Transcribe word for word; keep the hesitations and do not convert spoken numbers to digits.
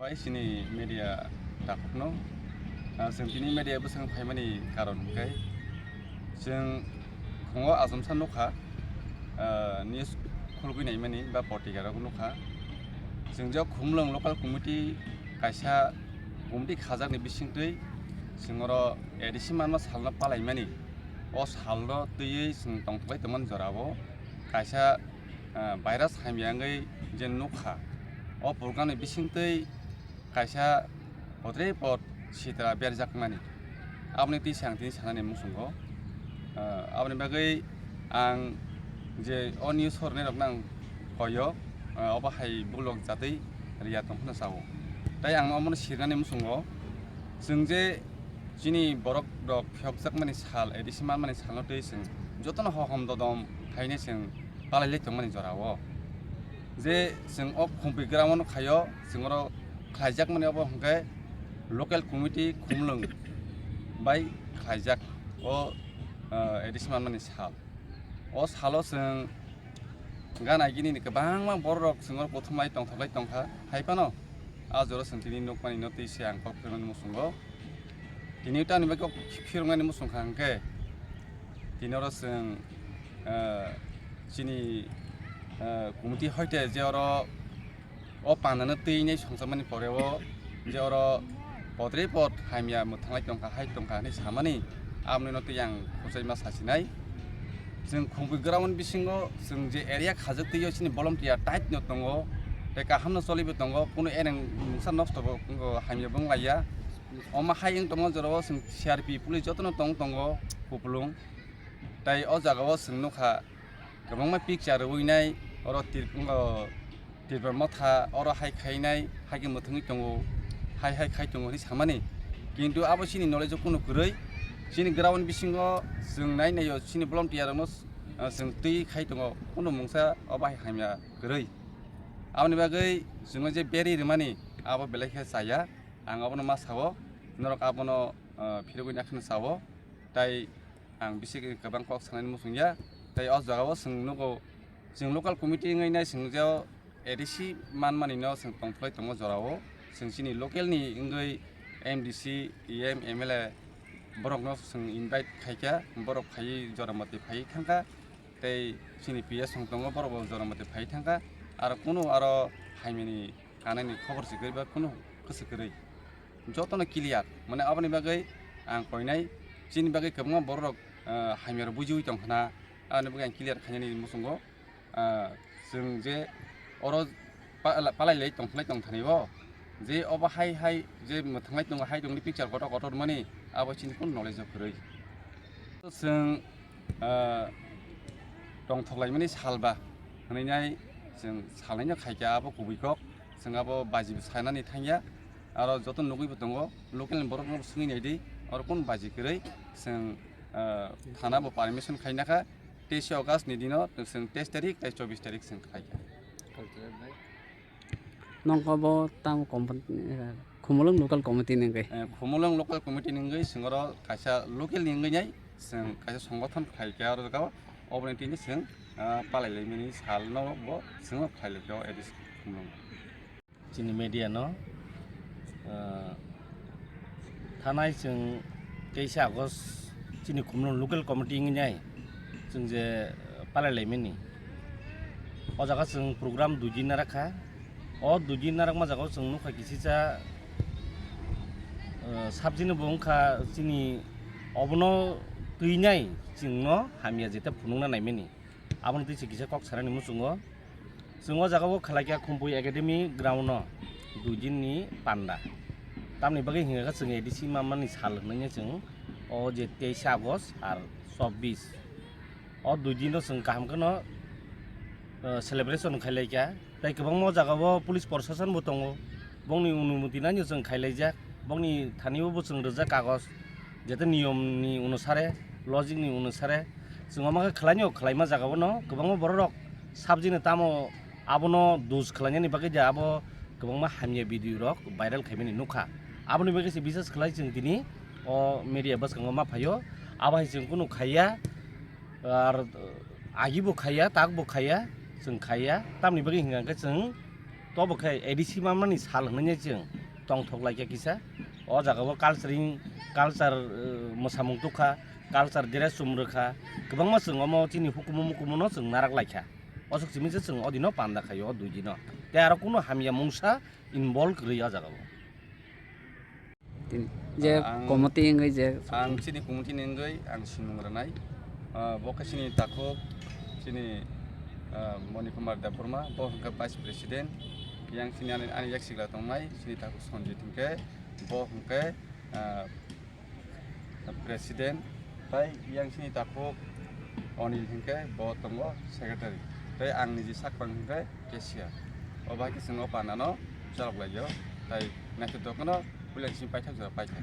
Chini media takhukno, ah, chwng tini media bwskango phaimani karon hwnkhe chwng khungo achomsa nukha, ah, news khulgwi naimani ba potrika rok nukha. Chwng je Khumulwng local committee kaisa committee khajakni bisingtwi chwng oro A D C manma salno palaimani. O salno twiwi chwng tongthoklai tongmani jorao kaisa, ah, virus hamya wngwi je nukha. O program ni bisingtwi kaisa potrei pot sitra berjakmani. Aboni twi se ang tini sanani muchungo. Ah, aboni bagwi ang je o news hornai rokno ang koyo, ah, obo hai bulok jatwi riya tong phano sao. Tai ang omono sirnani muchungo, chwng je chini borok rok phiyokjakmani sal, A D C manmani salno twi chwng jotono hohom dodom khainai chwng palailai tongmani jorao. Je chwng o Khumpui ground-o khaio, chwng oro khlaijakmani obo hwnkhe local committee Khumulwng bai khlaijak o, ah, A D C manmani sal. O salo chwng gana gini ni kwbangma borok rok chwng oro kothomlai tongthoklai tongkha. Hai phano a jora chwng tini nukmani no twi se ang kok phirmani muchungo. Tini tamni bagwi kok phirmani muchung kha hwnkhe tini oro chwng, ah, chini, ah, committee hoite je oro o pandano twi nai songjakmani poreo je oro potrei pot hamya mwthanglai tongkha, hai tongkha hinwi samani, aboni no twi ang khursaima sasinai. Chwng Khumpui ground bisingo chwng je area khajak twi o chini volunteer tight no tongo, tei kaham no cholibo tongo, kunu ereng mungsa nosto bo wngo, hamya bo wnglaiya. Omo hai wng tongma jorao chwng C R P police jotono tong tongo kupulung, tai o jagao chwng nukha kwbangma picture rwinai oro tir-, wngo. Tripura motha oro hai khainai, hai khe mwthangwi tongo, hai hai khai tongo hinwi samani. Kintu abo chini knowledge o kunu kwrwi, chini ground bisingo chwng nai naio, chini volunteer rokno, ah, chwng twi khai tongo, kunu mungsa obo hai hamya kwrwi. Aboni bagwi chwngno je beri rwmani abo belai khe chaya, ang abono ma sao, norok abono, ah, phirogwi nakheno sao, tai ang bisi kwbang kok sanani muchung ya, tai o jagao chwng nugo, chwng local committee wngwi nai chwng jeo A D C manmani no chwng tongthoklai tongo jorao. Chwng chini local ni wngwi M D C, E M, M L A borok no chwng invite khaikha, borok phaiwi jora mati phaiwi thangkha. Tei chini P S rok tongo, borok bo jora mati phaiwi thangkha. Aro kunu aro hamyani kanani khobor se kwrwi ba kunu kwswk kwrwi. Jotono clear, mane aboni bagwi ang koinai chini bagwi kwbangma borok rok, ah, hamya rok bujiwi tongkhna, aboni bagwi ang clear khainani muchungo. Ah, chwng je oro pa-, palailai tongthwlai tongthani bo, je obo hai hai je mwthangwi tongo, hai tongni picture kotor kotor mani, abo chini kunu knowledge o kwrwi. Chwng, ah, tongthoklaimani salba hwnwi nai chwng salnaino khaikha, abo kubui kok, chwng abo baji bo sanani thangya, aro joto nugwi bo tongo, local ni borok no swngwi naidi, oro kunu baji kwrwi, chwng, ah, thana bo permission khainakha. Teis August ni dino chwng teis tarik tei chobbish tarik chwng khlai kha. Nokho bo tamo company, eh, Khumulwng local committee ni wngwi? Eh, Khumulwng local committee ni wngwi chwng oro kaisa local ni wngwi nai chwng kaisa songothon khlai kha oro jagao, oboni tini chwng, ah, palai laimani sal no bo chwng khlai lai kha o A D C Khumulwng. Chini media no, ah, thanai chwng teisa August chini Khumulwng local committee wngwi nai chwng je, ah, palai laimani. O jaga chwng program dui din narakha. O dui din narakma jagao chwng nukha kisisa, ah, sabjini bo wngkha chini obono twi nai chwngno hamya jeta phunukna naimani. Abono twi se kisa kok sanani muchungo. Chwng o jaga o khlai kha Khumpui Academy ground no dui din ni panda. Tamni bagwi hingkha khe chwng A D C manmani sal hwnwi chwng o je teisa August ar chobbish. O dui din no chwng kaham kheno, eh, celebration khailai kha. Tai kwbangma o jaga o police proshashan bo tongo. Bongni onumoti nai no chwng khailaijak. Bongni thani o bo chwng rijak kagoj. Jete niyom ni onusare, logic ni onusare, chwng omo khe khlainw khlaima jaga o no kwbangma borok rok sabjini tamo abono dos khlainani bagwi da abo kwbangma hamya video rok viral khaimani nukha. Aboni bagwi se bisas khlai chwng tini o media bwskango ma phaio. Abo hai chwng kunu khaiya, ar agi bo khaiya, tak bo khaiya, chwng khaiya. Tamni bagwi hingkha khe chwng tobo khe A D C manmani sal hwnwi chwng tongthok laikha kisa. O jaga o culturing, culture, eh, mwsamung tukha, culture dress chum rwkha. Kwbangma chwng omo chini hukumu mukumu no chwng narak laikha. Osok simi se chwng o dino panda khaio, o dui dino. Tei aro kunu hamya mungsa involve kwrwi o jaga o. Tini je Ang committee wngwi je ang chini committee ni wngwi ang simung rwnai. Ah, bo khe chini takhuk chini, ah, Moni Kumar Debbarma, bo hwnkhe vice president. Yang chini ani, ani yak sigla tongnai chini takhuk Sanjit hwnkhe, bo hwnkhe, ah, president. Tai yang chini takhuk Onil hwnkhe bo tongo secretary. Tai ang niji sakpang hwnkhe cashier. O bahai khe chwng o panano chalok laio. Tai naithotok no puila chini paithak jora paikha.